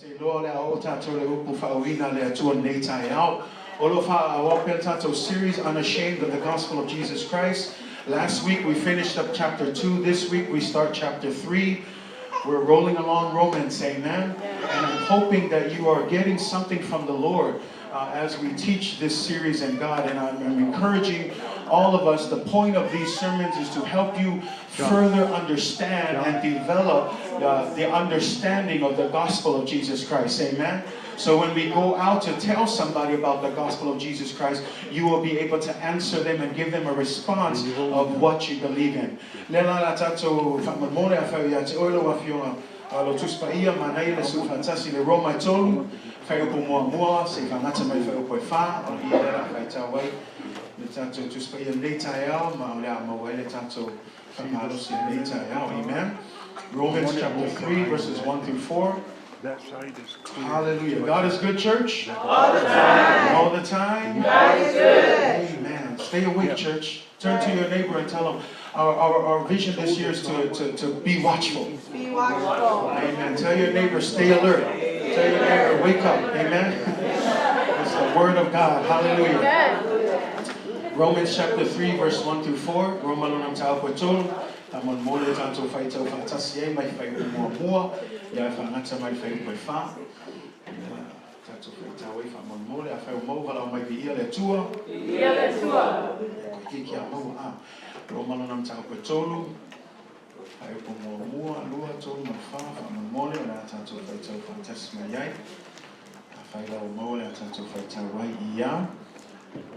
Ou te iloa o le a oo tatou i le upu faauuina a le Atua i lenei taeao. O lo o faaauau pea le tatou series Unashamed of the Gospel of Jesus Christ. Last week we finished up chapter 2. This week we start chapter 3. We're rolling along Romans, amen? And I'm hoping that you are getting something from the Lord as we teach this series in God. And I'm encouraging all of us, the point of these sermons is to help you further understand and develop the understanding of the gospel of Jesus Christ. Amen? So when we go out to tell somebody about the gospel of Jesus Christ, you will be able to answer them and give them a response of what you believe in. Lea la la tatou faamolemole afai o ia te oe lau afioga lou Tusi Paia, manaia le sui faatasi le Roma e tolu, fuaiupu muamua, se i faagata mai fuaiupu e fa, o le i lea la faitau ai le tatou Tusi Paia lenei taeao, ma o le a maua ai le tatou faamalosi lenei taeao. Amen. Romans chapter 3 verses 1 through 4. Hallelujah. God is good, church? All the time. All the time? God is good. Amen. Stay awake, church. Turn to your neighbor and tell them our vision this year is to be watchful. Be watchful. Amen. Tell your neighbor, stay alert. Tell your neighbor, wake up. Amen. It's the word of God. Hallelujah. Amen. Romans chapter 3, verse 1 through 4. Roma lona mataupu e tolu. Faamolemole le tatou faitau faatasi ai mai fuaiupu muamua. Ia e faagata mai fuaiupu e fa. Ia tatou faitau ai faamolemole. Afai ua maua valaau mai viia le Atua. Viia le Atua. Koe ki a maua a. Roma lona mataupu e tolu. Fuaiupu muamua, lua, tolu ma le fa. Faamolemole o le a tatou faitau faatasi mai ai. Afai la ua maua le a tatou faitau ai ia.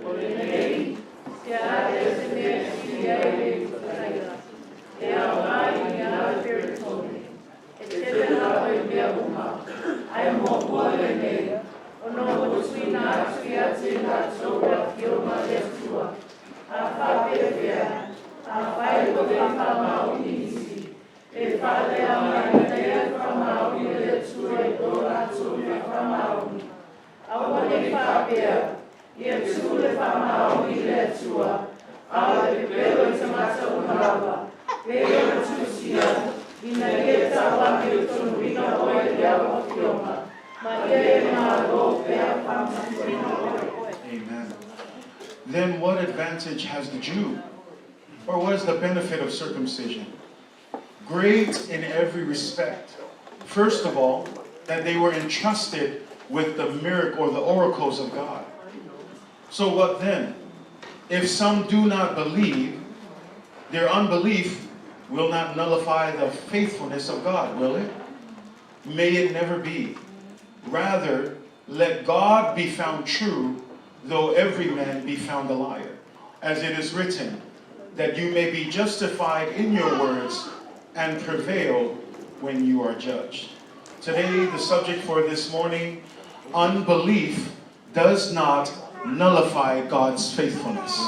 O lenei, se a lea se mea e sili ai le faafetaia, e aoga i ni ala feretone. E tele lava i mea uma, ae muamua lenei, ona ua tuuina atu ia te latou le Afioga a le Atua. A faapefea, afai ua le faamaoni nisi, e faaleaogaina ea le faamaoni o le Atua i lo latou le faamaoni. Aua ne i faapea, ia tuu le faamaoni i le Atua, a o le pepelo i tagata uma lava, pei ona tusia, ina ia tauave i tonuina oe i le au afioga, ma ia e malo pea faamatuina oe. Amen. Then what advantage has the Jew? Or what is the benefit of circumcision? Great in every respect. First of all, that they were entrusted with the miracle or the oracles of God. So what then? If some do not believe, their unbelief will not nullify the faithfulness of God, will it? May it never be. Rather, let God be found true, though every man be found a liar. As it is written, that you may be justified in your words and prevail when you are judged. Today, the subject for this morning, unbelief does not nullify God's faithfulness.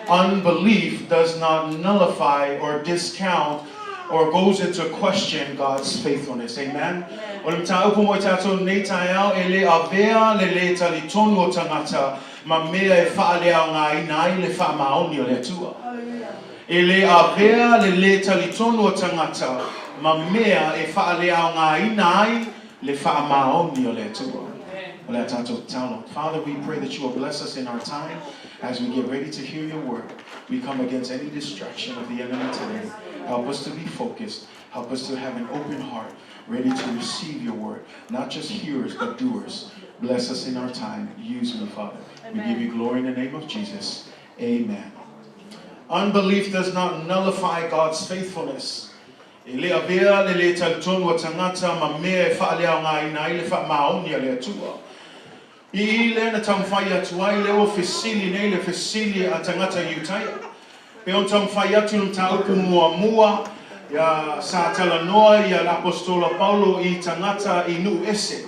Unbelief does not nullify or discount or goes into question God's faithfulness. Amen. O le mataupu mo i tatou nei taeao e le avea le le talitonu o tagata ma mea e faaleaogaina ai le faamaoni o le Atua. E le avea le le talitonu o tagata ma mea e faaleaogaina ai le faamaoni o le Atua. O le a tatou tatalo. Father, we pray that you will bless us in our time as we get ready to hear your word. We come against any distraction of the enemy today. Help us to be focused. Help us to have an open heart, ready to receive your word. Not just hearers, but doers. Bless us in our time. Use me, Father. We give you glory in the name of Jesus. Amen. Unbelief does not nullify God's faithfulness. E le avea le le talitonu o tagata ma mea e faaleaogaina ai le faamaoni a le Atua. I i lea na taumafai atu ai lea ua fesili nei le fesili a tagata Iutaia. Pe ona taumafai atu le mataupu muamua ia sa talanoa ia le Apostola Paulo i tagata i nuu ese.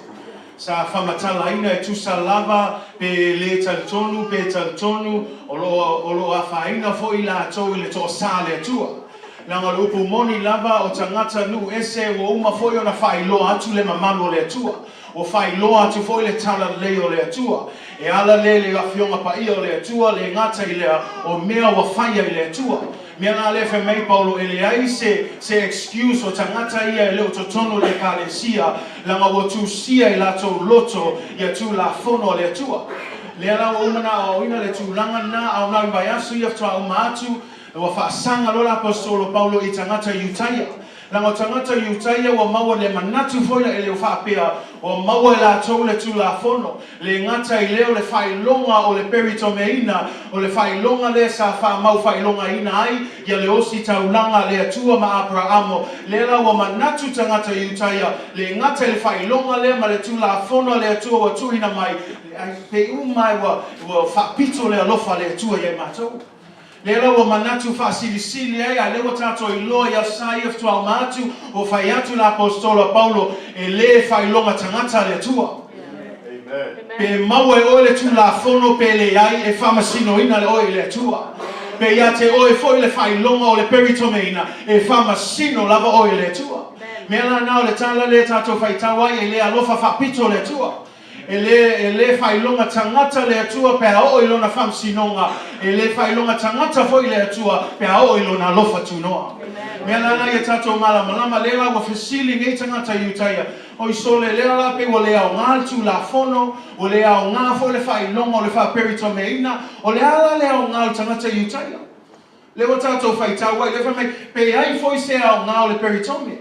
Sa faamatalaina e tusa lava pe le talitonu pe talitonu o lo o afaina foi latou i le toasa a le Atua. Leaga o le upu moni lava o tagata nuu ese ua uma foi ona faailoa atu le mamalu o le Atua. Ua faailoa atu foi le talalelei o le Atua. E ala lea i le Afioga Paia o le Atua, le gata i lea o mea ua faia i le Atua. Mea la lea fai mai Paulo e leai se se excuse o tagata ia e le o totonu o le Ekalesia leaga ua tusia i latou loto ia Tulafono a le Atua. Lea la ua uma ona aoaoina le tulaga lena a o nai vaiaso ia faatoa uma atu ua faasaga loa le Aposetolo Paulo i tagata Iutaia. Leaga o tagata Iutaia ua maua le manatu foi la e le o faapea ua maua e latou le Tulafono, le gata i lea o le faailoga o le peritomeina, o le faailoga lea sa faamau faailogaina ai ia le ositaulaga a le Atua ma Aperaamo, lea la ua manatu tagata Iutaia, le gata i le faailoga lea ma le Tulafono a le Atua ua tuuina mai, ai pei uma ua ua faapito le alofa a le Atua ia i matou. Lea la ua manatu faasilisili ai, a lea ua tatou iloa i Aso Sa ia faatoa uma atu, ua fai atu le Aposetolo a Paulo, e le faailoga tagata le Atua. Pe maua e oe le Tulafono pe leai, e faamasinoina le oe i le Atua. Pe ia te oe foi le faailoga o le peritomeina, e faamasino lava oe i le Atua. Mea la na o le tala lea tatou faitau ai, e le alofa faapito le Atua. E le, e le faailoga tagata le Atua pe a oo i Lona faamasinoga, e le faailoga tagata foi le Atua pe a oo i Lona alofa tunoa. Mea la na ia tatou malamalama, lea la ua fesili nei tagata Iutaia, Oi sole, lea la pei ua le aoga le Tulafono, ua le aoga foi le faailoga o le faaperitomeina, o le a la le aoga o le tagata Iutaia? Lea ua tatou faitau ai, lea fai mai, pe i ai foi se aoga o le peritome.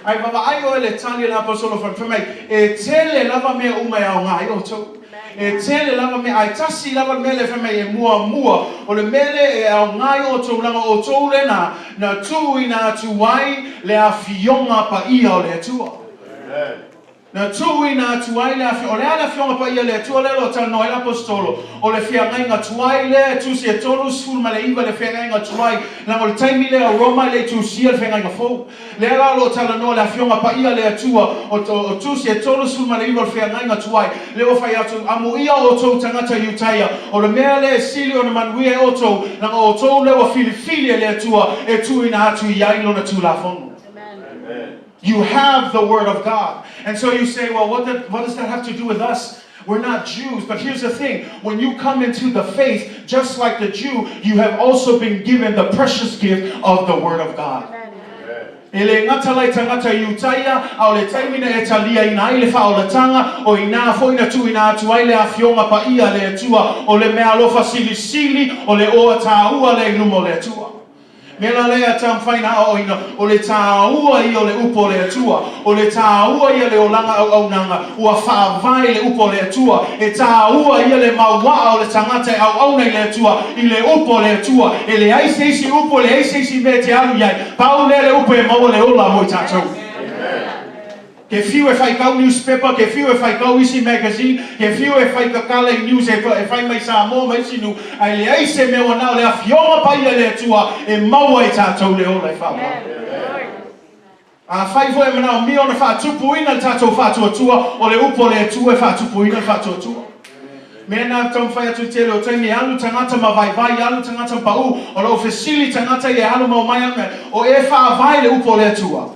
Ae vaavaai oe le tali a le Aposetolo fai mai, e tele lava mea uma e aoga ai outou. E tele lava mea, ae tasi lava le mea lea fai mai e muamua, o le mea lea e aoga ai outou, leaga o outou lea na, na tuuina atu ai le Afioga Paia o le Atua. Na tuuina atu ai le Afioga, o le a le Afioga Paia a le Atua lea o lo o talanoa ai le Aposetolo? O le feagaiga tuai lea e tusi e 39 le feagaiga tuai, leaga o le taimi lea o Roma e le i tusia le feagaiga fou. Lea la o lo o talanoa le Afioga Paia a le Atua, o, o, o tusi e 39 o le feagaiga tuai, lea ua fai atu, Amuia outou tagata Iutaia, o le mea lea e sili ona manuia e outou, leaga o outou lea ua filifili e le Atua e tuuina atu i ai Lona Tulafono. You have the Word of God. And so you say, well, what, the, what does that have to do with us? We're not Jews. But here's the thing when you come into the faith, just like the Jew, you have also been given the precious gift of the Word of God. E le gata lai tagata Iutaia, a o le taimi na e taliaina ai le faaolataga, o inā foi na tuuina atu ai le Afioga Paia a le Atua, o le meaalofa silisili, o le oa tāua lea i luma o le Atua. Mea la lea e taumafai na aoaoina, o le tāua ia o le upu o le Atua, o le tāua ia le olaga auaunaga, ua faavae le upu o le Atua, e tāua ia le mauaa o le tagata e auauna i le Atua, i le upu o le Atua. E leai se isi upu, e leai se isi mea e te alu i ai, pau lea le upu e maua le ola mo i tatou. Ke fiu e faitau newspaper, ke fiu e faitau isi magazine, ke fiu e faikakala i news e fai mai Samoa ma isi nuu, ae leai se mea ua na o le Afioga Paia i le Atua e maua ai tatou le ola e faavae. Afai foi e manaomia ona faatupuina le tatou faatuatua, o le upu a le Atua e faatupuina le faatuatua. Mea na taumafai atu i tele o taimi e alu tagata ma vaivai, alu tagata ma pau, o lou fesili tagata ia e alu ma omai alu mai, o e faavae le upu o le Atua.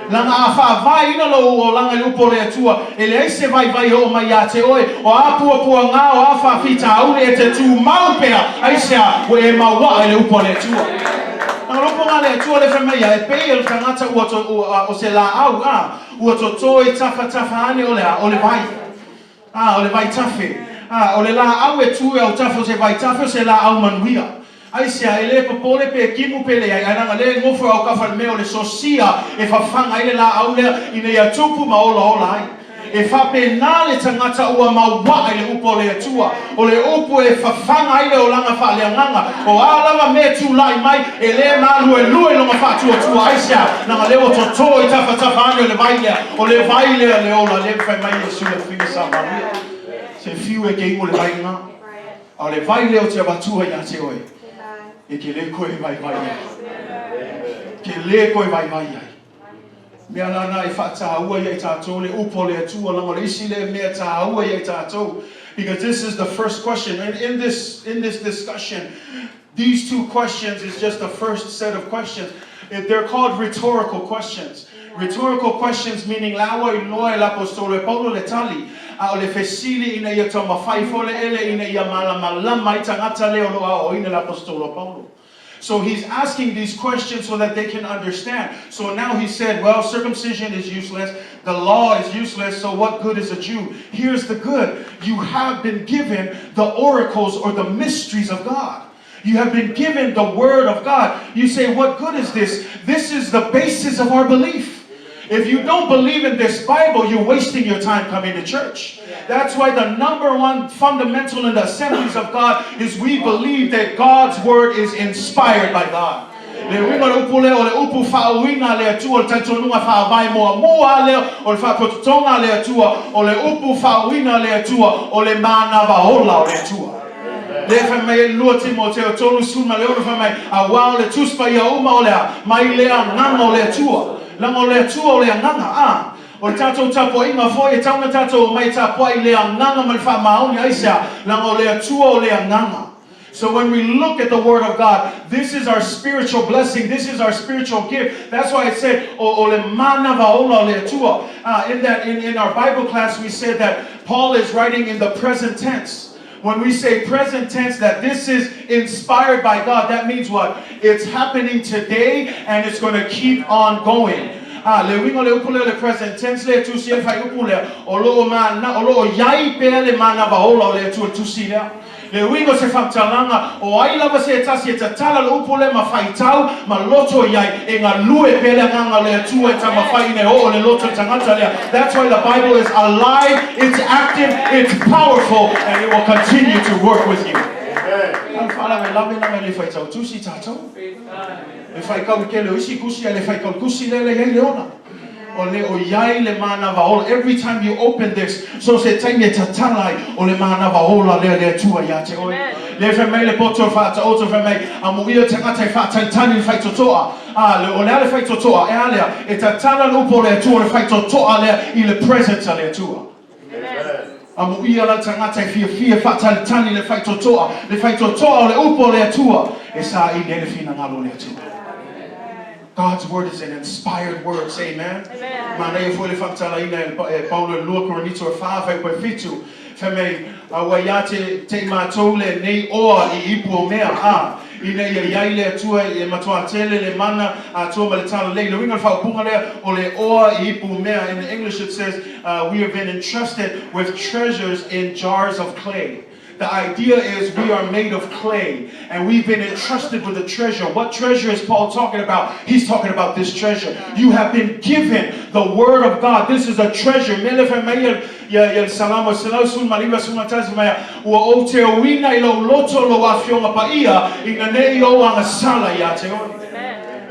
Leaga a faavae ina lou olaga i le upu o le Atua, e leai se vaivai e oo mai ia te oe, o a puapuaga, o a faafitauli, e te tumau pea, aisea, ua e mauaa i le upu a le Atua. Leaga o le upu a le Atua lea fai mai ia, e pei o le tagata ua to, ua, o se laau, a, ua toto i tafatafa ane o le a, o le vai. A, o le vaitafe. A, o le laau e tu e autafa o se vaitafe o se laau manuia. Aisea, e le popole pe kimu pe leai, ae leaga lea e gofo e aokafa i le mea o le sosia e fafaga ai le laau lea ina ia tupu ma olaola ai. E faapena le tagata ua mauaa i le upu a le Atua, o le upu e fafaga ai le olaga faaleagaga. O a lava mea e tulai mai, e le maluelue i lona faatuatua. Aisea, leaga lea ua toto i tafatafa ane o le vai lea, O le vai lea le ola lea fai mai Iesu le figa Samaria. Se fiu e ke ingo le vai nga. A o le vai lea o te avatua ia te oe. E ke le koe vai vai ai. Ke le koe vai vai ai. Mea la na e whaataua ia i tātou le upo le atua langa le isi le mea tāua ia i tātou. Because this is the first question. And in this, in this discussion, these two questions is just the first set of questions. They're called rhetorical questions. Rhetorical questions meaning laua iloa e le Aposetolo e Paulo le tali, a o le fesili ina ia taumafai foi le ele ina ia malamalama ai tagata lea o lo o aoaoina e le Aposetolo a Paulo. So he's asking these questions so that they can understand. So now he said, well, circumcision is useless. The law is useless. So what good is a Jew? Here's the good. You have been given the oracles or the mysteries of God. You have been given the word of God. You say, what good is this? This is the basis of our belief. If you don't believe in this Bible, you're wasting your time coming to church. That's why the number one fundamental in the assemblies of God is we believe that God's word is inspired by God. Le uiga o le upu lea, o le upu faauiga a le Atua, o le talitonuga faavae muamua a lea, o le faapotopotoga a le Atua, o le upu faauiga a le Atua, o le manava ola o le Atua. Lea e fai mai ai le 2 Timoteo 36 fai mai, Auā o le Tusi Paia uma o le a, mai le Agaga o le Atua. Leaga o le Atua o le Agaga, a. O le tatou tapuaiga foi, e tatau ona tatou omai e tapuai i le Agaga ma le faamaoni, aisea? Leaga o le Atua o le Agaga. So when we look at the Word of God, this is our spiritual blessing, this is our spiritual gift. That's why it said, o, o le manava ola o le Atua. In, that, in, in our Bible class, we said that Paul is writing in the present tense. When we say present tense, that this is inspired by God, that means what? It's happening today and it's going to keep on going. Ah, le uiga o le upu lea o le present tense lea e tusi ai le faaiupu lea, o lo o mana, o lo o iai pea le manava ola o le Atua i le tusi lea. Le uiga o se faamatalaga, o ai lava se tasi e tatala le upu lea ma faitau ma loto i ai, e galue pea le Agaga o le Atua e taumafai ina e oo le loto i le tagata lea. That's why the Bible is alive, it's active, it's powerful, and it will continue to work with you. A le faalavelave leaga e le faitau tusi tatou. E faitau i tele o isi tusi ae le faitau i le tusi lea e i ai le ola. O le o i ai le manava ola. Every time you open this, so se taimi e tatala ai, o le manava ola lea le Atua ia te oe. Lea fai mai le poto o le faataoto fai mai, amuia le tagata e faatalitali i le faitotoa. A, le, o le a le faitotoa? E a lea? E tatala le upu o le Atua o le faitotoa lea i le presence a le Atua. Amuia la le tagata e fiafia e faatalitali i le faitotoa, le faitotoa o le upu o le Atua e saili ai le finagalo o le Atua. God's word is an inspired word. Say amen. Amen. Manaia foi le faamatalaina e Paulo i le 2 Korinito e 4 fuaiupu e 7. Fai mai, a ua ia te, te i matou lenei oa i ipu o mea, a, ina ia i ai le Atua e matua tele le mana atoa ma le talalelei. Le uiga o le faaupuga lea, o le oa i ipu o mea. In the English it says, we have been entrusted with treasures in jars of clay. The idea is we are made of clay and we've been entrusted with a treasure. What treasure is Paul talking about? He's talking about this treasure. You have been given the word of God. This is a treasure. Mele fai mai ia ia le Salamo 119 11 mai ua ou teuina i lou loto lou afioga paia ina nei ou agasala ia te oe.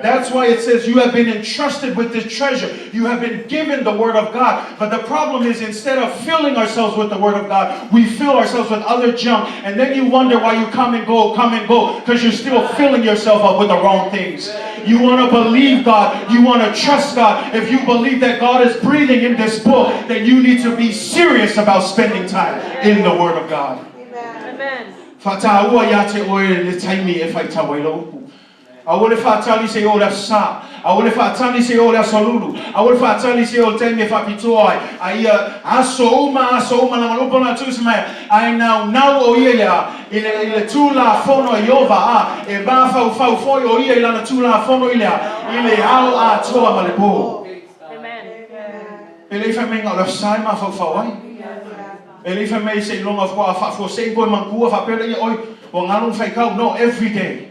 That's why it says you have been entrusted with this treasure. You have been given the Word of God. But the problem is, instead of filling ourselves with the Word of God, we fill ourselves with other junk. And then you wonder why you come and go, come and go, because you're still filling yourself up with the wrong things. You want to believe God. You want to trust God. If you believe that God is breathing in this book, then you need to be serious about spending time in the Word of God. Amen. Faataua ia te oe le taimi e faitau ai lou upu. Aua le faatali seia oo le aso Sa. Aua le faatali seia oo le aso Lulu. Aua le faatali seia oo le taimi e faapitoa ai. A ia aso uma, aso uma, leaga o le upu a le Tusi mai, A e naunau o ia i le a, i le, i le Tulafono a Ieova, a e mafaufau foi o ia i lana Tulafono i le a, i le ao atoa ma le po. E le i fai mai na o le aso Sa e mafaufau ai. E le i fai mai seiloga faatoa faafuasei koe matua faapea lea, oi, ua galo ona faitau. No, every day.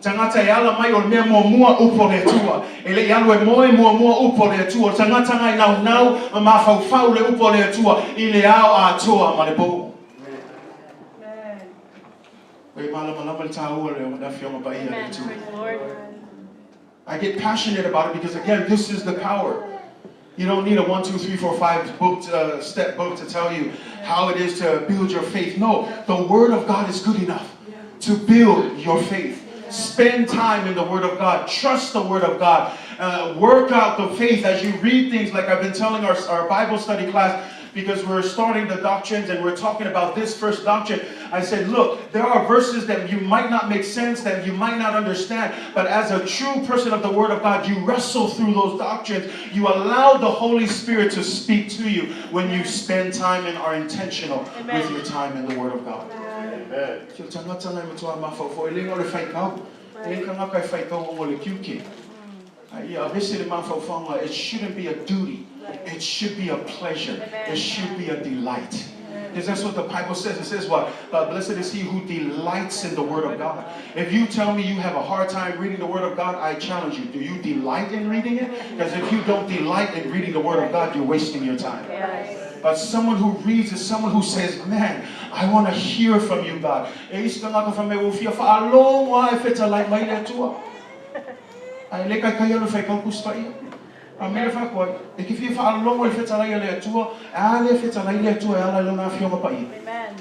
Tagata e ala mai o le mea muamua upu o le Atua. E le i alu e moe muamua upu o le Atua. O le tagata na e naunau ma mafaufau le upu o le Atua i le ao atoa ma le po. Ua malamalama le taua o le Afioga Paia a le Atua. I get passionate about it because, again, this is the power. You don't need a 1, 2, 3, 4, 5 book to, step book to tell you how it is to build your faith. No, the Word of God is good enough to build your faith. Spend time in the Word of God. Trust the Word of God. Work out the faith as you read things, like I've been telling our Bible study class, because we're starting the doctrines and we're talking about this first doctrine. I said, look, there are verses that you might not make sense, that you might not understand, but as a true person of the Word of God, you wrestle through those doctrines. You allow the Holy Spirit to speak to you when you spend time and are intentional Amen. With your time in the Word of God. Amen. So tagata nai matua mafaufau e le o le faitau. E leai tagata e faitau ona o le tiute. A ia aveese le mafaufauga, it shouldn't be a duty, it should be a pleasure, it should be a delight. Because that's what the Bible says. It says what? Blessed is he who delights in the Word of God. If you tell me you have a hard time reading the Word of God, I challenge you. Do you delight in reading it? Because if you don't delight in reading the Word of God, you're wasting your time. But someone who reads is someone who says, man, I want to hear from you, God. E isi tagata fai mai, ua fia faalogo lava e fetalai mai le Atua. Ae le kaikai alu e fai kau Tusi Paia. A mea le whakoa, e ke fia faalogo i le fetalai a le Atua, a le fetalai le Atua e ala i lona afioga paia.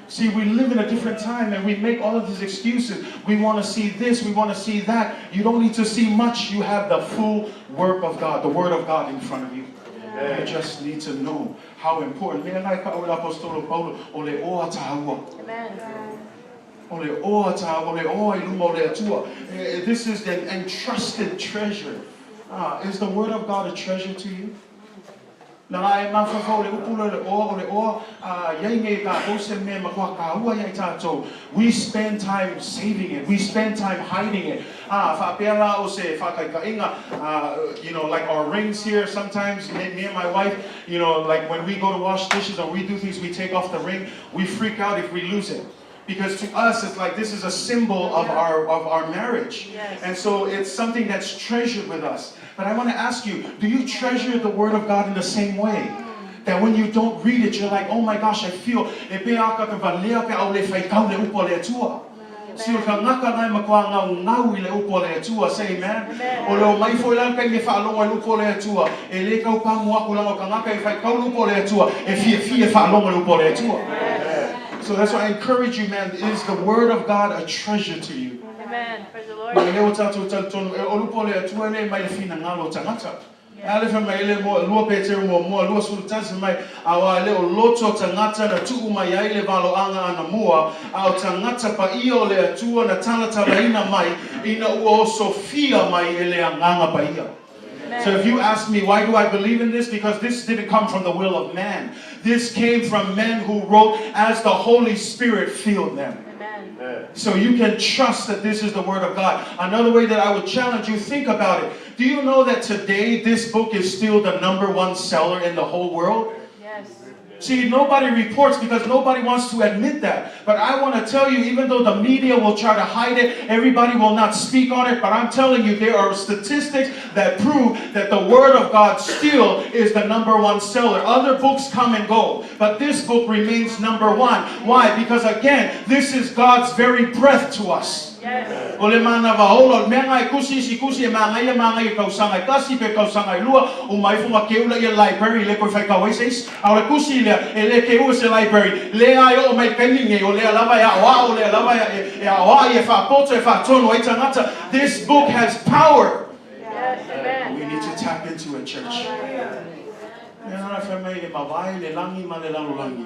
See, we live in a different time and we make all of these excuses. We want to see this, we want to see that. You don't need to see much. You have the full work of God, the Word of God in front of you. You just need to know how important. Mea ngai ka o le apostolo Paulo, o le oa tāua. O le oa tāua, o le oa i luma o le Atua. This is an entrusted treasure. Is the Word of God a treasure to you? Na ngā e mafaufau le upu lea o le oa, o le oa, a iai nei e tātou se mea e matua kāua ia i tātou. We spend time saving it, we spend time hiding it. A, whaapea la o se whakaikainga, like our rings here, sometimes me and my wife, like when we go to wash dishes or we do things, we take off the ring, we freak out if we lose it. Because to us, it's like this is a symbol of our marriage. And so it's something that's treasured with us. But I want to ask you, do you treasure the Word of God in the same way? That when you don't read it, you're like, oh my gosh, I feel, e pe aka ka valea pe au le whaikau le upo le Atua. Si o ka ngaka ngai makoa ngau ngau i le upo le Atua, say amen. O le o mai foi lan kai me whaalongo i le upo le Atua, e le kau pamu aku langa o ka ngaka i whaikau le upo le Atua, e fia fia whaalongo le upo le Atua. So that's why I encourage you, man, is the Word of God a treasure to you? Amen. Praise the Lord. Ma le o tātou talitonu, e o lupo le Atua le mai le finangalo o tangata. Ale fa mai le mo lua Peteru mo mua lua sulu tasi mai a wa le o loto tangata na tuu mai ai le valoanga ana mua a o tangata pa ia o le Atua na talatala ina mai ina ua o sofia mai e le anganga pa ia. So if you ask me, why do I believe in this? Because this didn't come from the will of man. This came from men who wrote as the Holy Spirit filled them. Amen. So you can trust that this is the Word of God. Another way that I would challenge you, think about it. Do you know that today this book is still the #1 seller in the whole world? Yes. See, nobody reports because nobody wants to admit that. But I want to tell you, even though the media will try to hide it, everybody will not speak on it, but I'm telling you, there are statistics that prove that the Word of God still is the #1 seller. Other books come and go, but this book remains #1. Why? Because again, this is God's very breath to us. Yes. O le mana vaola, o le mea ngai kusi isi kusi e maangai maangai e kausanga e kasi pe kausanga e lua, o mai funga ke ula ia library le koi whai kau ai seis. A o le kusi lea, e le ke ua se library, le ai o mai kaimi ngei, o lea lava e ao ao, o lea lava e ao ai e whaapoto e whaatono ai tangata. This book has power. Yes, amen. We need to tap into it, church. Mea nana whai mai e mawai le langi ma le lalolangi.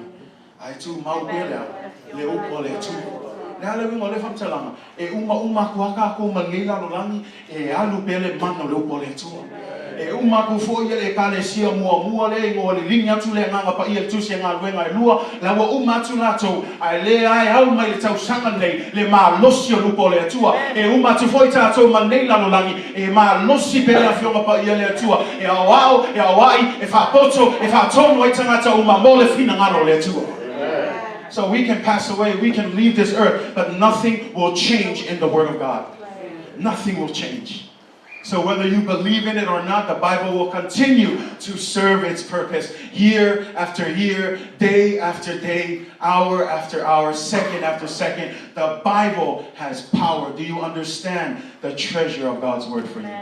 Ai tū mau pea lea, le upo le tū. Le ale winga o le whamtalanga, e uma uma aku aka ako ma ngei lalolangi, e alu pea le mana o le upo le Atua. E uma aku fo ia le ekalesia mua mua le ingoa le lingi atu le nganga pa ia le tusi e ngā luenga e lua, la ua uma atu lātou, ai le ai au mai le tausanga nei, le malosi o lupo le Atua. E uma atu foi tātou ma nei lalolangi, e malosi pea le afioga pa ia le Atua. E ao ao, e ao ai, e whaapoto, e whaatono ai tangata uma mō le finangalo le Atua. So we can pass away, we can leave this earth, but nothing will change in the Word of God. Nothing will change. So whether you believe in it or not, the Bible will continue to serve its purpose year after year, day after day, hour after hour, second after second. The Bible has power. Do you understand the treasure of God's Word for you?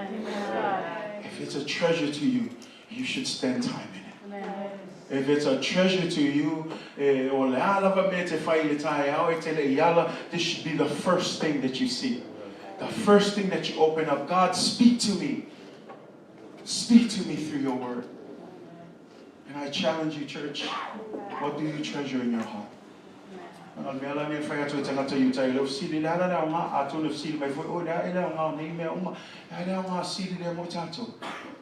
If it's a treasure to you, you should spend time in it. If it's a treasure to you, o le alava me te whai le tae au e te le iala, this should be the first thing that you see. The first thing that you open up. God, speak to me. Speak to me through your word. And I challenge you, church, what do you treasure in your heart? Nga mea la ne whai atu e tangata i utai leo sili le ala leo ngā atu le sili mai foi o le a e leo ngā o nei mea uma. E leo ngā sili lea mo tātou.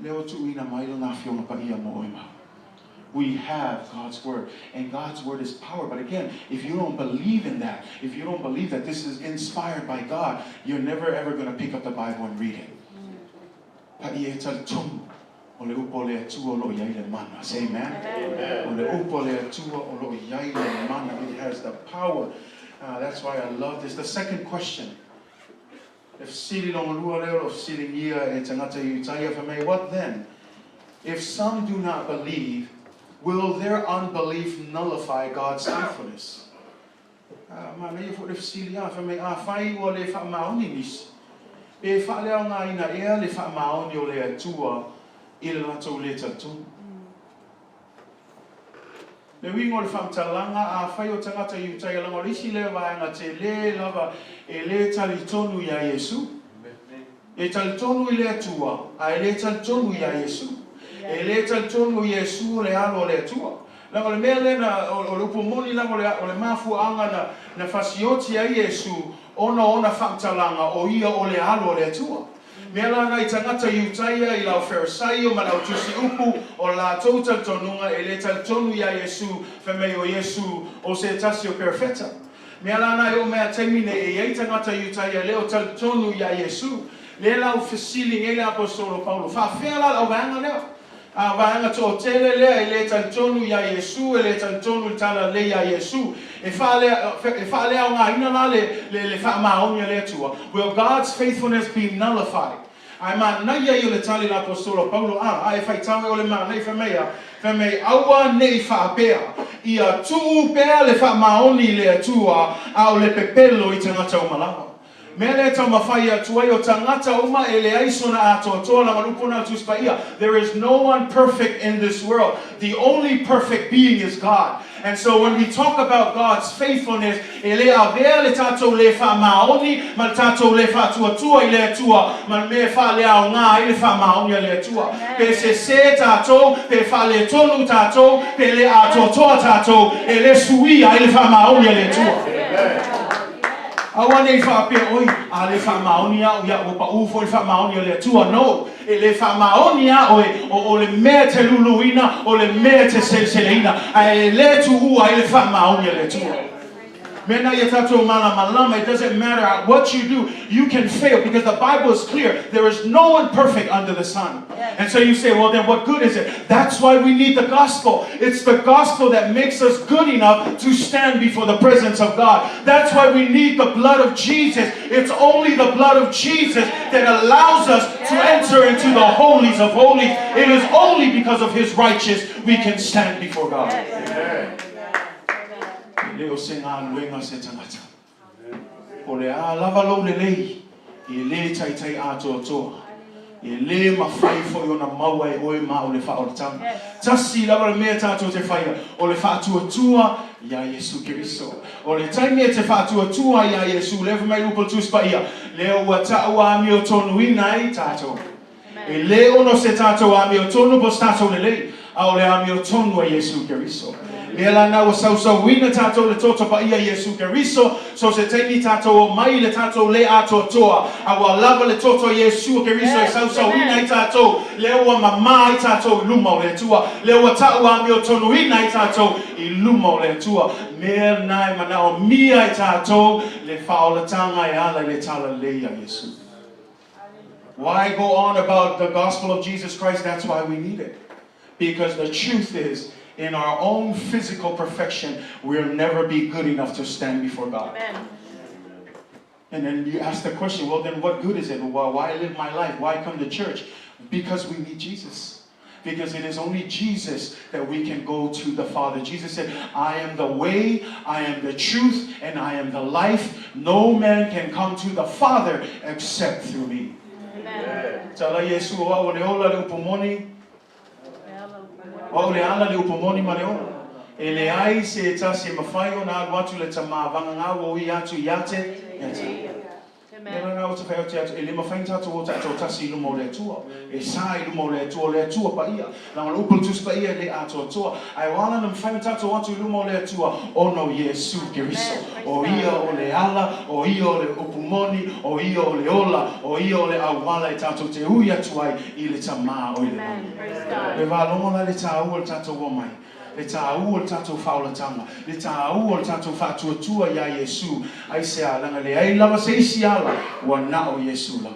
Leo tu ina mai la ngā whionga pa ia mo oi mau. We have God's Word. And God's Word is power. But again, if you don't believe in that, if you don't believe that this is inspired by God, you're never ever going to pick up the Bible and read it. Paʻia e talitonu o le upu o le Atua o lo o i ai le mana. Say amen. O le upu o le Atua o lo o i ai le mana. It has the power. That's why I love this. The second question. Le fesili lona lua lea o lo o fesiligia e tagata Iutaia fai mai, What then? If some do not believe, will their unbelief nullify God's faithfulness? Ā, manaia foi le fesili a, fai mai, Afai ua le faamaoni nisi, pe faaleaogaina ea le faamaoni o le Atua i le latou le talitonu? Le uiga o le faamatalaga, Afai o tagata Iutaia, leaga o le isi lea vaega tele lava e le talitonu iā Iesu. E talitonu i le Atua, a e le talitonu iā Iesu. E le talitonu o Iesu o le Alo o le Atua. Leaga o le mea lea na, o le upu moni leaga o le, o le mafuaaga na, na fasioti ai Iesu ona o ona faamatalaga o ia o le Alo o le Atua. Mea la nai tagata Iutaia i lau Farisaio ma lau tusi upu, o latou talitonuga e le talitonu iā Iesu, fai mai o Iesu o se tasi o perofeta. Mea la nai o mea taimi nei e iai tagata Iutaia le o talitonu iā Iesu. Lea la ua fesili nei le Aposetolo Paulo, faafea la lau vaega lea? A vaega toatele lea e le talitonu iā Iesu, e le talitonu i le talalelei iā Iesu. E faalea, e faaleaogaina la le, le, le faamaoni a le Atua? Will God's faithfulness be nullified? Ae manaia ia o le tali a le Aposetolo Paulo, a, a e faitau e o le manaia, fai mai a, fai mai, Aua ne i faapea, ia tuu pea le faamaoni i le Atua, a o le pepelo i tagata uma lava. Mea lea e taumafai atu ai, o tagata uma e leai sona atoatoa leaga o le upu na o le Tusi Paia, There is no one perfect in this world. The only perfect being is God. And so when we talk about God's faithfulness, e le avea le tatou le faamaoni ma le tatou le faatuatua i le Atua ma le mea e faaleaoga ai le faamaoni a le Atua. Pe sese tatou, pe faaletonu tatou, pe le atoatoa tatou, e le suia ai le faamaoni a le Atua. Aua ne i faapea, Oi, a le faamaoni a'u ia ua paʻū foi le faamaoni a le Atua. No! E le faamaoni a oe, o, o le mea e te luluina, o le mea e te seleseleina, ae e le tuua ai le faamaoni a le Atua. Mea na ia tatou malamalama, it doesn't matter what you do, you can fail, because the Bible is clear, there is no one perfect under the sun. And so you say, well then what good is it? That's why we need the gospel. It's the gospel that makes us good enough to stand before the presence of God. That's why we need the blood of Jesus. It's only the blood of Jesus that allows us to enter into the holies of holies. It is only because of His righteous we can stand before God. E le o se galuega a se tagata. O le a lava lou lelei, e le taitai atoatoa. E le mafai foi ona maua e oe ma o le faaolataga. Tasi lava le mea tatou te faia, o le faatuatua iā Iesu Keriso. O le taimi e te faatuatua ai iā Iesu, lea fai mai Luka o le Tusi Paia, lea ua taua amiotonuina ai tatou. E le ono se tatou amiotonu po o se tatou lelei, a o le amiotonu a Iesu Keriso. Mea la na ua sausauina tatou i le toto paia Iesu Keriso, so se taimi tatou omai i le tatou le atoatoa, a ua lava le toto Iesu Keriso e sausauina ai tatou, lea ua mama ai tatou i luma o le Atua, lea ua taua amiotonuina ai tatou i luma o le Atua. Mea na e manaomia e tatou le faaolataga e ala i le talalelei a Iesu. Why go on about the gospel of Jesus Christ? That's why we need it. Because the truth is, in our own physical perfection, we'll never be good enough to stand before God. Amen. And then you ask the question, well, then what good is it? Well, why live my life? Why come to church? Because we need Jesus. Because it is only Jesus that we can go to the Father. Jesus said, I am the way, I am the truth, and I am the life. No man can come to the Father except through me. Amen. Tala Iesu o a'u o le ola le upu moni, o a'u le ala le upu moni ma le ola. E leai se e tasi e mafai ona alu atu i le Tamā vagana ua ui atu ia te, ia te. Mea lena ou te fai atu ia te, e le mafai ona tatou o taitoatasi i luma o le Atua. E sa i luma o le Atua, o le Atua paia. Leaga o le upu a le Tusi Paia e le atoatoa. Ae ua ala ona mafai ona tatou o atu i luma o le Atua, ona o Iesu Keriso. O Ia o le ala, o Ia o le upu moni, o Ia o le ola, o Ia o le auala e tatou te ui atu ai i le Tama o i le lagi. E valogo la le taua o le tatou omai. Le taua o le tatou faaolataga, le taua o le tatou faatuatua iā Iesu, aisea, leaga leai lava se isi ala ua na o Iesu lava.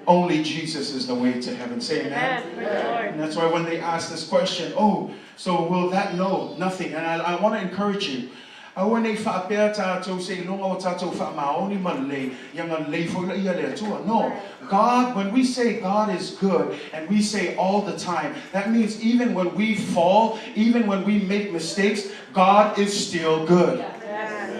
Only Jesus is the way to heaven. Say amen. Amen. And that's why when they ask this question, oh, so will that know nothing? And I want to encourage you. Aua ne i faapea tatou seiloga o tatou faamaoni ma lelei, ia galelei foi laia le Atua. No. God, when we say God is good, and we say all the time, that means even when we fall, even when we make mistakes, God is still good.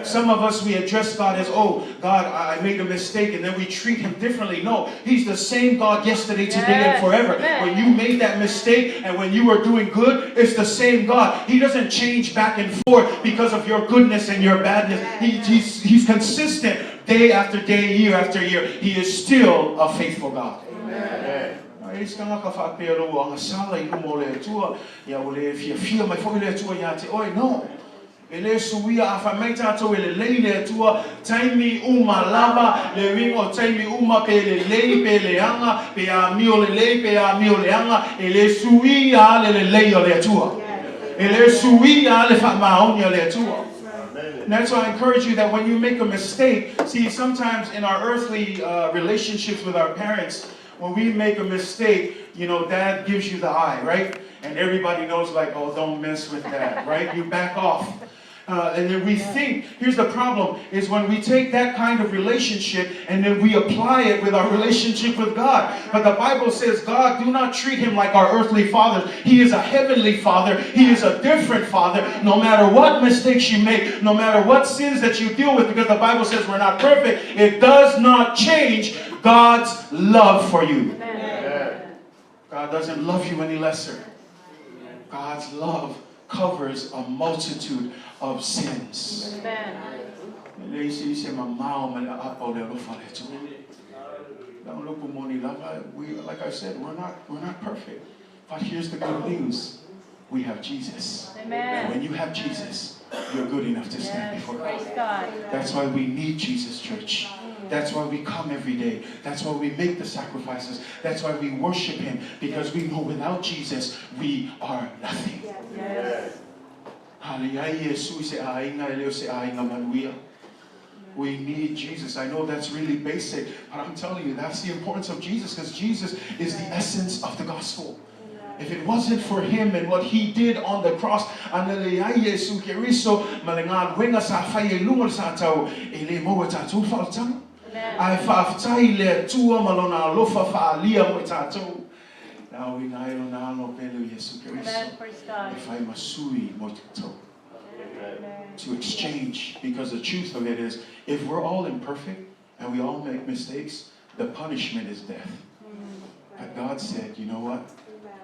Some of us, we address God as, oh, God, I made a mistake, and then we treat Him differently. No, He's the same God yesterday, today, and forever. Amen. When you made that mistake and when you were doing good, it's the same God. He doesn't change back and forth because of your goodness and your badness. He's consistent day after day, year after year. He is still a faithful God. Ae i isi tagata faapea lou agasala i luma o le Atua, ia ua le fiafia mai foi le Atua ia te oe. No. E le suia a fai mai tatou e lelei le Atua, taimi uma lava, le uiga o taimi uma pe lelei pe leaga, pe amio lelei pe amio leaga, e le suia le lelei o le Atua. E le suia le faamaoni a le Atua. And that's why I encourage you that when you make a mistake, see, sometimes in our earthly relationships with our parents, when we make a mistake, dad gives you the eye, right? And everybody knows, like, oh, don't mess with dad, right? You back off. And then we think, here's the problem, is when we take that kind of relationship and then we apply it with our relationship with God. But the Bible says, God, do not treat Him like our earthly fathers. He is a heavenly Father. He is a different Father. No matter what mistakes you make, no matter what sins that you deal with, because the Bible says we're not perfect, it does not change God's love for you. Amen. God doesn't love you any lesser. God's love covers a multitude of sins. Amen. E leai se isi e mamao ma le aapa o le alofa o le Atua. Leaga o le upu moni lava, we, like I said, we're not perfect. But here's the good news. We have Jesus. Amen. And when you have Jesus, you're good enough to stand before God. Praise God. That's why we need Jesus, church. That's why we come every day. That's why we make the sacrifices. That's why we worship Him. Because we know without Jesus, we are nothing. A leai Iesu i se aiga e le o se aiga manuia. We need Jesus. I know that's really basic, but I'm telling you, that's the importance of Jesus because Jesus is the essence of the gospel. If it wasn't for Him and what He did on the cross, ana leai Iesu Keriso, ma le galuega sa fai e luga o le satau, e le maua e tatou faaolataga. Amen. Ae faafetai i le Atua ma lona alofa faaalia mo i tatou. Na auina ai lona Alo pele o Iesu Keriso Amen. Praise God. e fai ma sui mo tatou. To exchange, because the truth of it is, if we're all imperfect and we all make mistakes, the punishment is death. But God said, you know what?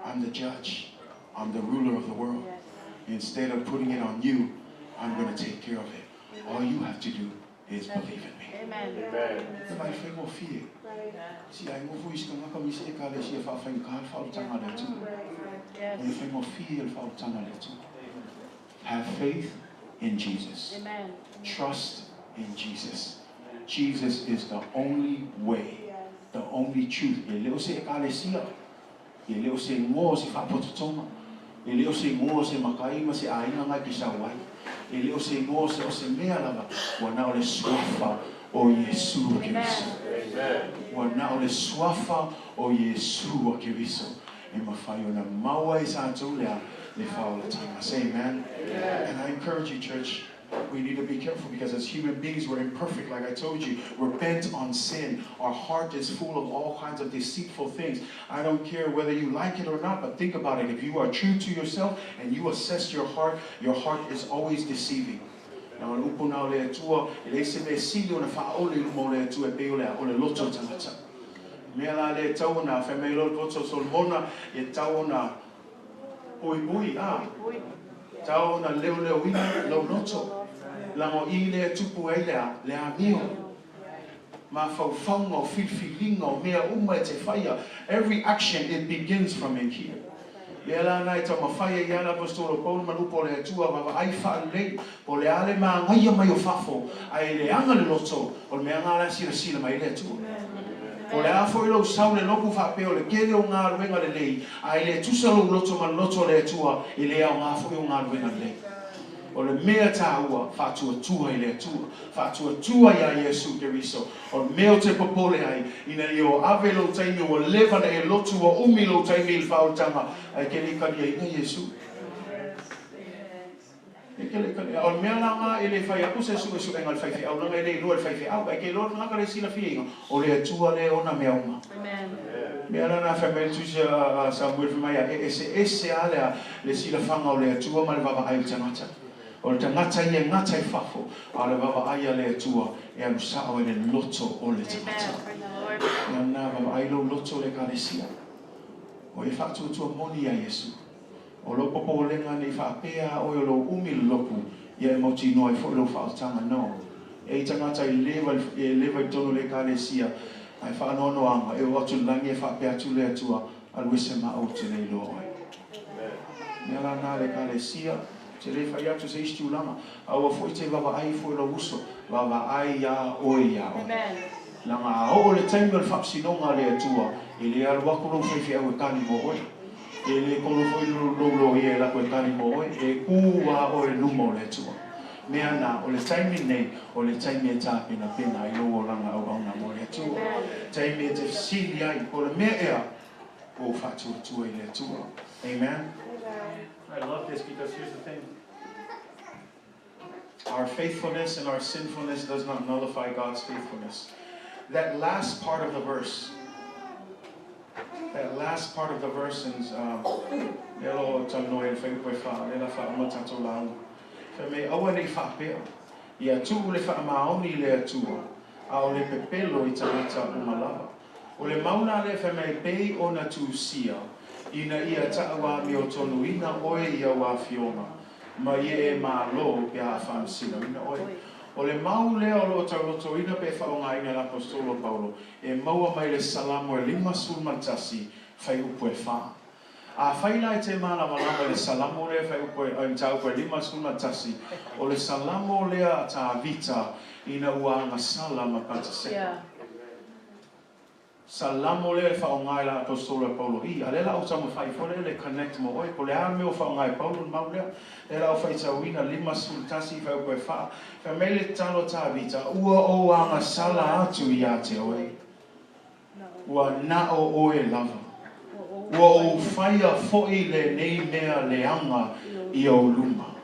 I'm the judge. I'm the ruler of the world. Instead of putting it on you, I'm going to take care of it. All you have to do is believe in me. Amen. E mai faigofie. Si ai ngofo i sika ngaka mi se e kalesia faafaigata le faaolataga a le Atua. E faigofie le faaolataga a le Atua. Have faith in Jesus. Amen. Trust in Jesus. Jesus is the only way, the only truth. E le o se ekalesia, e le o se igoa o se faapototoga, e le o se igoa o se makai ma se aiga na e te sau ai, e le o se igoa o se o se mea lava, ua na o le suafa o Iesu o Keriso. Ua na o le suafa o Iesu o Keriso e mafai ona maua ai tatou lea le faaolataga. Say amen. And I encourage you, church, we need to be careful because as human beings, we're imperfect, like I told you. We're bent on sin. Our heart is full of all kinds of deceitful things. I don't care whether you like it or not, but think about it. If you are true to yourself and you assess your heart is always deceiving. Na o le upu na o le Atua, e leai se mea sili ona faaole i luma o le Atua e pei o le o le loto o tagata. Mea la le tau ona fai mai loa le poto o Solomona, e tau ona puipui, a. Tau ona leoleoina lou loto. Leaga o i lea tupu ai le a, le amio. Mafaufauga, o filifiliga, o mea uma e te faia, every action it begins from in here. Lea la na e taumafai ai ia le Aposetolo Paulo ma le upu o le Atua, vaavaai faalelei, po o le a le magaia mai o fafo, ae leaga le loto, o le mea lena la e silasila mai ai le Atua. Po o le a foi lou sau le loku faapea o le tele o galuega lelei, ae le tusa lou loto ma le loto o le Atua, e le aoga foi o galuega lelei. O le mea taua, faatuatua i le Atua. Faatuatua iā Iesu Keriso. O le mea ou te popole ai, ina ia o ave lou taimi ua leva na e lotu ua umi lou taimi i le faaolataga, ae e te le i kaliaina Iesu. E te le i kaliaina. O le mea la na e le fai aku se suesuega a le faifeau leaga e le iloa e le faifeau. Ae e te iloa le tagata le silafiaina, o le Atua lea e ona mea uma. Mea la na fai mai le tusi a Samuele fai mai, e eseese a le silafaga o le Atua ma le vaavaai o le tagata. O le tagata ia e gata i fafo, a o le vaavaai a le Atua e alu sao ai le loto o le tagata. Ia na vaavaai lou loto le Ekalesia. O e faatuatua moni iā Iesu. O lou popolega nei faapea a oe o lou umi le loku, ia e mautinoa ai foi lou faaotaga. No. E i tagata i leva e leva i totonu o le Ekalesia, ae faanoanoaga, e oo atu i le lagi e faapea atu le Atua, Alu ese ma au ou te le iloa oe. Mea la na le Ekalesia. Ou te le fai atu se isi tulaga, a ua foi te vaavaai ifo i lou uso, vaavaai iā oe iā oe. Leaga a oo le taimi o le faamasinoga a le Atua, e le alu atu lou faifeau e kali mo oe. E le kolo foi lou loia e alu atu e kali mo oe, e kū lava oe i luma o le Atua. Mea na, o le taimi lenei, o le taimi e tapenapena ai lou olaga auauna mo le Atua. Taimi e te fesili ai, po o le mea ea ua ou faatuatua i le Atua. Amen. I love this because here's the thing. Our faithfulness and our sinfulness does not nullify God's faithfulness. That last part of the verse, that last part of the verse in um, lea lo talanoa i le fuaiupu e fa, lea la faauma tatou lauga. Fai mai, aua nei faapea, ia tuu le faamaoni i le Atua, a o le pepelo i tagata uma lava. O le mau la lea fai mai pei ona tusia, ina ia taʻauamiotonuina oe i au afioga, ma ia e malo pe a faamasinoina oe. O le mau lea o lo o taulotoina pe faaaogaina e le Aposetolo o Paulo, e maua mai le Salamo e 51, fuaiupu e fa. Afai la e te malamalama i le Salamo lea fuaiupu e, mataupu e 51, o le Salamo lea a Tavita ina ua agasala ma Pataseka. Salamo lea e faaaoga e le Aposetolo e Paulo i, a lea la ou taumafai foi lea le connect mo oe, po o le a le mea ua faaaoga e Paulo le mau lea. Lea la ou faitauina 51 fuaiupu e fa, fai mai le tatalo a Tavita, Ua ou agasala atu ia te oe. Ua na o oe lava. Ua ou faia foi lenei mea leaga i ou luma.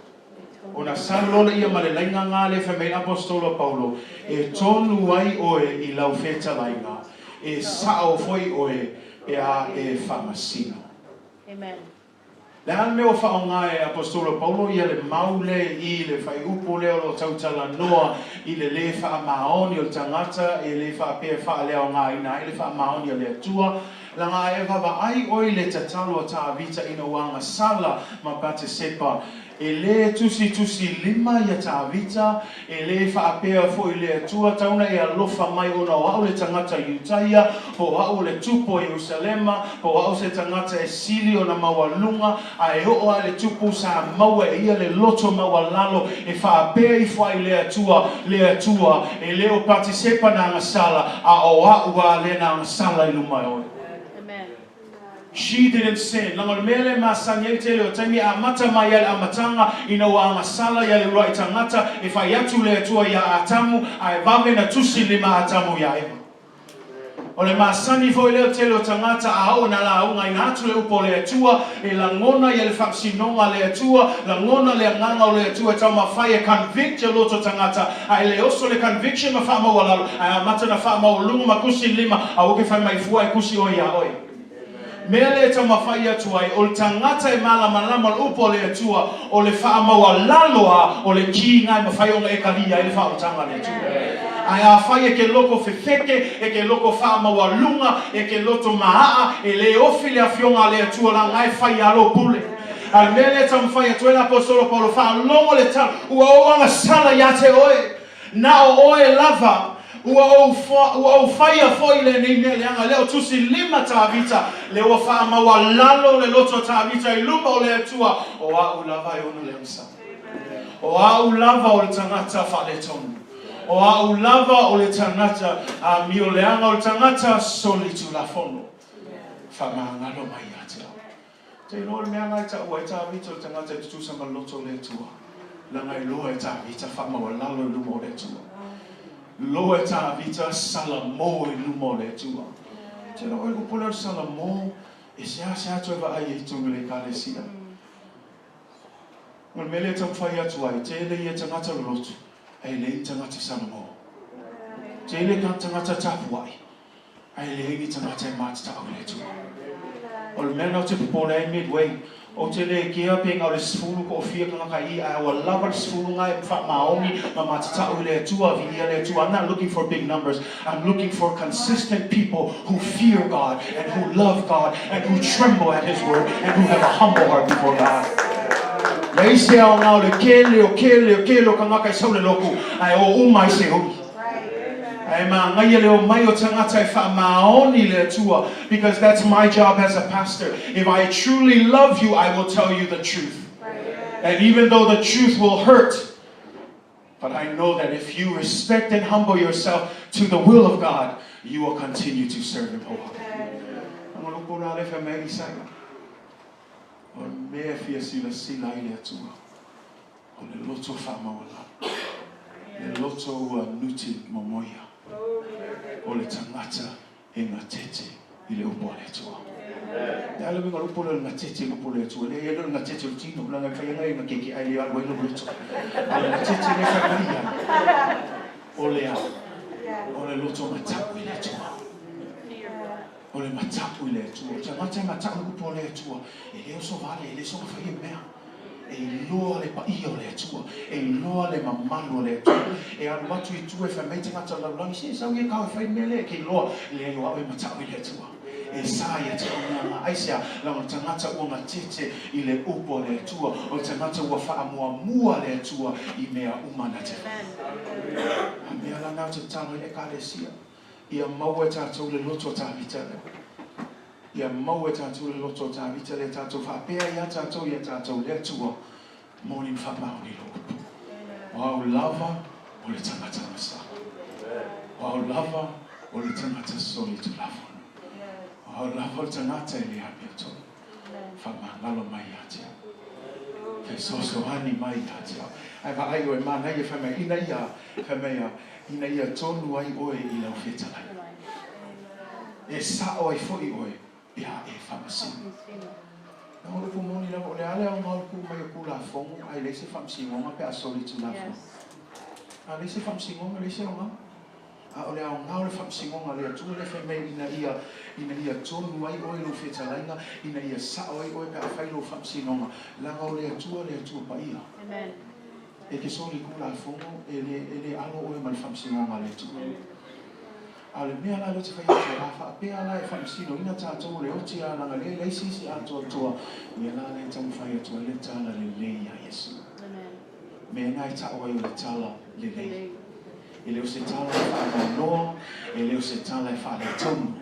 Ona sau loa lea ma le laina nga lea fai mai le Aposetolo a Paulo, E tonu ai oe i lau fetalaiga, e sao foi oe pe a e faamasino. Amen. Le a le mea ua faaaoga e Aposetolo Paulo ia le mau lea i le fuaiupu lea o lo o tautalanoa i le lē faamaoni o le tagata e le faapea e faaleaogaina ai le faamaoni a le Atua, leaga a e vaavaai oe i le tatalo a Tavita ina ua agasala ma Patesepa, E lē tusitusi lima ia Tavita, e lē faapea foi le Atua tauna e alofa mai ona o a'u le tagata Iutaia, po o a'u o le tupu o Ierusalema, po o a'u se tagata e sili ona maualuga, a e oo a le tupu sa maua e ia le loto maualalo e faapea ifo ai le Atua, le Atua, e le o Patisepa na agasala, a o a'u a lea na agasala i luma e oe. Amen. She didn't sin. Leaga o le mea lea e masani ai le tele o taimi e amata mai ai le amataga ina ua agasala ia le uluai tagata e fai atu le Atua iā Atamu ae vave na tusi lima Atamu iā Eva. O le masani foi lea o le tele o tagata a oo na laugaina atu le upu o le Atua e lagona ia le faamasinoga a le Atua, lagona le agaga o le Atua e taumafai e convict ia loto tagata ae le oso le conviction ma faamaualalo ae amata na faamaualuga ma kusi lima aua ke fai mai fua e kusi oe iā oe. Mea lea e taumafai atu ai, o le tagata e malamalama o le upu a le Atua, o le faamaualalo a o le kiga e mafai ona e kalia ai le faaolataga a le Atua. Ae afai e ke loko fefeke, e ke loko faamaualuga, e ke loto maaa, e le ofi le afioga a le Atua laga e fai a lou pule. A le mea lea e taumafai atu ai le Aposetolo Paulo, faalogo le tala, ua ou agasala ia te oe, na o oe lava. Ua ou ua ou faia foi lenei mea leaga, lea o tusi lima Tavita, lea ua faamaualalo le loto o Tavita i luma o le Atua, o a'u lava e ona le agasala. O a'u lava o le tagata faaletonu. O a'u lava o le tagata amio leaga, o le tagata solitulafono. Faamagalo mai ia te au. Te iloa le mea lena e taua ai Tavita o le tagata e tutusa ma le loto o le Atua, leaga e iloa e Tavita faamaualalo i luma o le Atua. Loa e Tavita salamo i luma o le Atua. Te iloa oe le upu lea o le salamo, e seasea toe vaai ai i totonu o le Ekalesia. O le mea lea e taumafai atu ai, tele ia tagata lolotu, ae leai ni tagata salamo. Tele tagata tapuai, ae leai ni tagata e matatau i le Atua. O le mea lena ou te popole ai Midway, ou te le kea pe na o le 10 po o fia tagata i i, ae ua lava le 10 na e faamaoni ma matatau i le Atua, viia le Atua. I'm not looking for big numbers, I'm looking for consistent people who fear God and who love God and who tremble at His word and who have a humble heart before God. Leai se aoga o le kele o kele o kele o kangaka e sau le loku, ae o uma ai se uli. Ae magaia le omai o tagata e faamaoni le Atua, because that's my job as a pastor. If I truly love you, I will tell you the truth. And even though the truth will hurt, but I know that if you respect and humble yourself to the will of God, you will continue to serve Him wholeheartedly. Aga lupu la le fai mai Isaia. O le mea e fia silasila ai le Atua, o le loto faamaualalo, le loto ua nuti momoia, o le tagata e gatete i le upu a le Atua. Le a le uiga o le upu lea o le gatete i le upu a le Atua? Leai, e le o le gatete o le tino, leaga e fai ai na kekeʻi ae le alu ai lou loto. A o le gatete lea e fai mai ai, o le a? O le loto matapu i le Atua. O le matapu i le Atua. O le tagata e mataʻu i le upu a le Atua, e le oso vale, e le soona fai e mea. E iloa le paia o le Atua, e iloa le mamalu o le Atua. E alu atu i tua e fai mai tagata o le lalolagi, se sau ia kao e fai le mea lea, e ke iloa, leai o a'u e mataʻu i le Atua. E sa ia te au mea nga. Aisea? Leaga o le tagata ua gatete i le upu a le Atua, o le tagata ua faamuamua le Atua i mea uma na te fai. A mea la na ou te tatalo ai le Ekalesia, ia maua e tatou le loto o Tavita lea. Ia maua e tatou le loto o Tavita lea, tatou faapea ia tatou ia tatou, le Atua, moni ma faamaoni lou upu. O au lava o le tagata agasala. O au lava o le tagata solitulafono. O au lava o le tagata e le amiotonu. Faamagalo mai ia te au. Fesoasoani mai ia te au. Ae vaai oe, manaia fai mai, ina ia, fai mai ia, ina ia tonu ai oe i lau fetalaiga. E sa'o ai foi oe pe a e faamasino. Na o le upu moni lava, o le a le aoga o le tu mai o Tulafono ae leai se faamasinoga pe a soli Tulafono? A leai se faamasinoga, leai se aoga. A o le aoga o le faamasinoga a le Atua lea fai mai ina ia, ina ia tonu ai oe i lou fetalaiga, ina ia sa'o ai oe pe a fai lou faamasinoga, leaga o le Atua le Atua paia. E te soli Tulafono, e le, e le alo oe ma le faamasinoga a le Atua. A o le mea la lea ou te fai atu ai, a faapea la e faamasinoina tatou o le oti a leaga lea e leai se isi atoatoa, mea la lea e taumafai atu ai le tala lelei ia Iesu. Mea na e ta'u ai o le tala lelei. E le o se tala e faanoanoa, e le o se tala e faaletonu,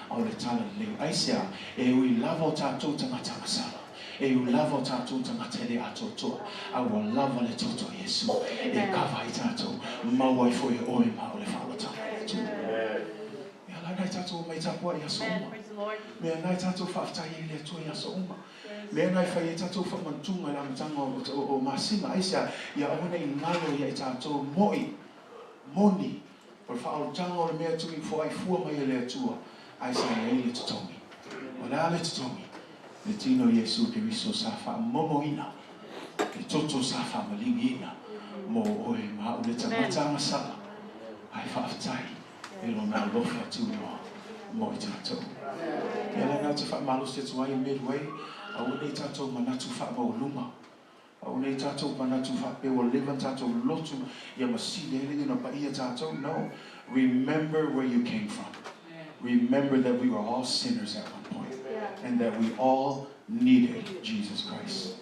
a o le tala lelei. Aisea? E ui lava o tatou tagata agasala, e ui lava o tatou tagata e le atoatoa, a ua lava le toto o Iesu e kava ai tatou, maua ai foi e oe ma au le faaolataga i le Atua. Mea la na e tatou omai tapuai i aso uma. Mea na e tatou faafetai ai i le Atua i aso uma. Mea na e fai ai tatou faamantuga i le amataga o masina. Aisea? Ia aua ne i galo ia i tatou mo'i, moni, o le faaolataga o le mea e tui foai fua mai e le Atua, ae sa i ai le totogi. O le a le totogi? Le tino o Iesu Keriso sa faamomoina, le toto sa faamaliuina mo oe ma a'u le tagata agasala, ae faafetai i Lona alofa tunoa mo i tatou. Ia lena ou te faamalosi atu ai i Midway, aua ne i tatou manatu faamaualuma, aua ne i tatou manatu faapea ua leva ona tatou lotu ia ma sili ai le ina paia tatou. No, remember where you came from. Remember that we were all sinners at one point and that we all needed Jesus Christ.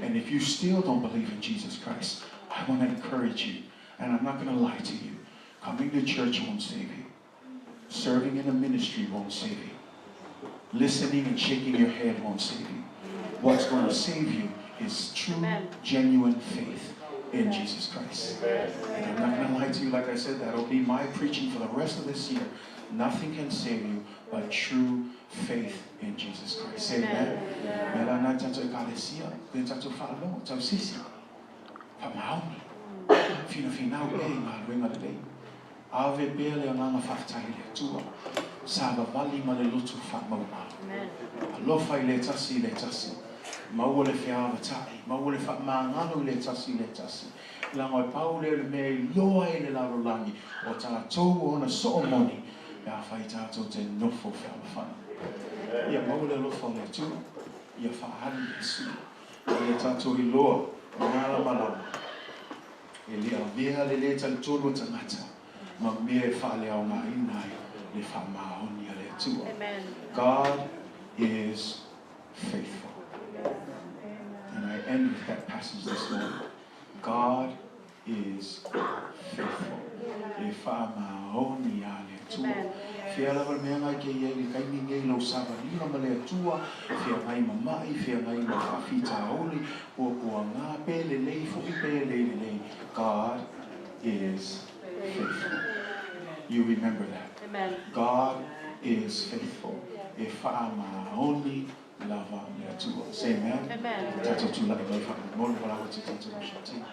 And if you still don't believe in Jesus Christ, I want to encourage you, and I'm not going to lie to you. Coming to church won't save you. Serving in a ministry won't save you. Listening and shaking your head won't save you. What's going to save you is true, Amen. genuine faith in Jesus Christ. And I'm not going to lie to you, like I said, that'll be my preaching for the rest of this year. Nothing can save you but true faith in Jesus Christ. Say amen. Mea la na tatou ekalesia, le tatou faalogo, tausisi, faamaoni, finafinau pea i galuega lelei. Ave pea le agaga faafetai i le Atua, savavali ma le loto faamaualalo. Alofa i le tasi i le tasi, maua le feavatai, maua le faamagalo i le tasi i le tasi. Leaga e pau lea o le mea e iloa ai le lalolagi o tatou o ona soo moni pe afai tatou te nofo fealofani. Ia maua le alofa o le Atua, ia faaali Iesu, a ia tatou iloa malamalama e le avea le lē talitonu o tagata ma mea e faaleaogaina ai le faamaoni a le Atua. Amen. God is faithful. And I end with that passage this morning. God is faithful. E faamaoni a le Atua. Amen. Fea lava le mea ngai ke iai le taimi nei lou savaliga ma le Atua, feagai ma ma'i, feagai ma faafitauli, puapuaga, pe lelei fo'i pe le lelei. God is faithful. You remember that. Amen. God is faithful. E faamaoni lava le Atua. Say amen. Amen. Tatou tulai mai faamolemole wala te tatou worship team.